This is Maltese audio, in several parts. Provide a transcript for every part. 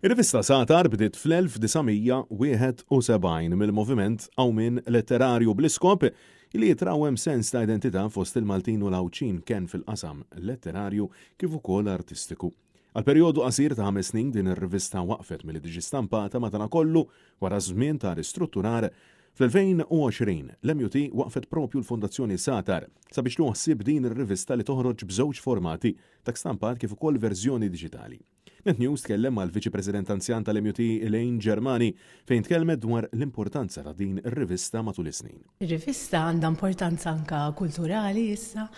Ir-rivista Sagħtar bdiet fl-1971 mill-moviment Qawmien Letterarju bl-iskop li jitrawwem sens ta' identità fost il-Maltin u l-Għawdxin kemm fil-qasam letterarju kif ukoll artistiku. Għal perjodu qasir ta' ħames snin din ir-rivista waqfet milli tiġi stampata madankollu wara żmien ta' ristrutturar fl-2020 l-MUT waqqfet propju l-Fondazzjoni Sagħtar sabiex tieħu ħsieb din ir-rivista li toħroġ b'żewġ formati, dak stampat kif ukoll verżjoni diġitali. Net News tkellem mal-Viċi President Anzjan tal-MUT Elaine Germani fejn tkellmet dwar l-importanza ta' din ir-rivista matul is-snin. Ir-rivista għandha importanza anke kulturali issa.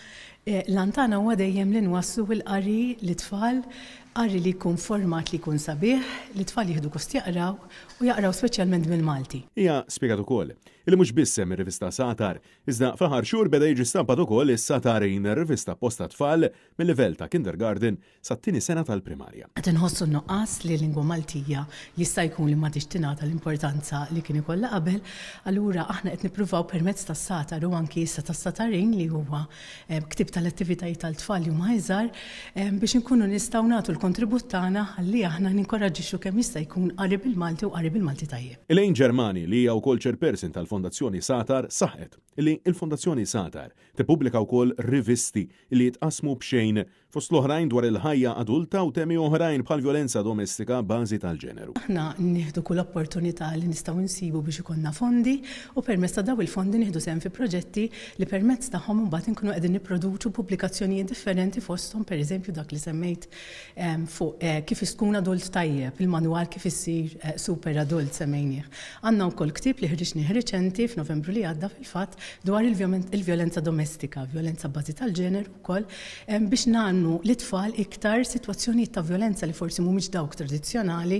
L-għan tagħna huwa dejjem li nwasslu l-qari lit-tfal, qari li jkun format li jkun sabiħ, li t-tfal jieħdu gost jaqraw u jaqraw speċjalment bil-Malti. Hija spjegat ukoll li mhux biss hemm ir-rivista Sagħtar, iżda fl-aħħar xhur beda jiġi stampat ukoll is-Sagħtarin, rivista apposta għat-tfal mil-livell ta' kindergarten sat-tieni sena tal-primarja. Qed inħossu n-nuqqas li l-lingwa Maltija jista' jkun li m'għadhiex tingħata l-importanza li kien ikollha qabel, allura aħna qed nippruvaw permezz tas-Sagħtar u anki issa tas-Sagħtarin li huwa ktieb tal-attivitajiet għal tfal li huma iżgħar biex inkunu nistgħu nagħtu l-kontribut tagħna ħalli aħna ninkoraġġixxu kemm jista' jkun qari bil-Malti u qari bil-Malti tajjeb. Elaine Germani li hija wkoll Chairperson tal-Fondazzjoni Sagħtar saħqet li l-Fondazzjoni Sagħtar tippubblika wkoll rivisti li jitqassmu b'xejn fost l-oħrajn dwar il-ħajja adulta u temi oħrajn bħall-vjolenza domestika b'bażi tal-ġeneru. Aħna nieħdu kull opportunità li nistgħu nsibu biex ikollna fondi u permezz ta' dawn il-fondi nieħdu sehem fi proġetti li permezz tagħhom imbagħad inkunu qegħdin nipproduċu pubblikazzjonijiet differenti fosthom pereżempju dak li semmejt fuq kif tkun adult tajjeb, il-manwal kif issir super adult semmejnieh. Għandna wkoll ktieb li ħriġnih riċenti f'Novembru li għadda fil-fatt dwar il-vjolenza domestika, vjolenza b'bażi tal-ġeneru wkoll biex ngħallmu lit-tfal iktar sitwazzjonijiet ta' vjolenza li forsi mhumiex dawk tradizzjonali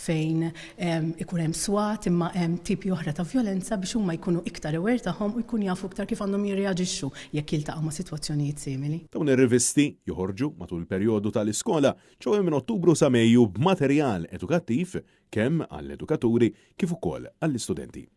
fejn ikun hemm swat imma hemm tipi oħra ta' vjolenza biex huma jkunu iktar aware tagħhom u jkunu jafu iktar kif għandhom jirreaġixxu jekk jiltaqgħu ma' sitwazzjonijiet simili. Dawn ir-rivisti joħorġu matul il-perjodu tal-iskola, ċoe minn Ottubru sa Mejju b'materjal edukattiv kemm għall-edukaturi kif ukoll għall-istudenti.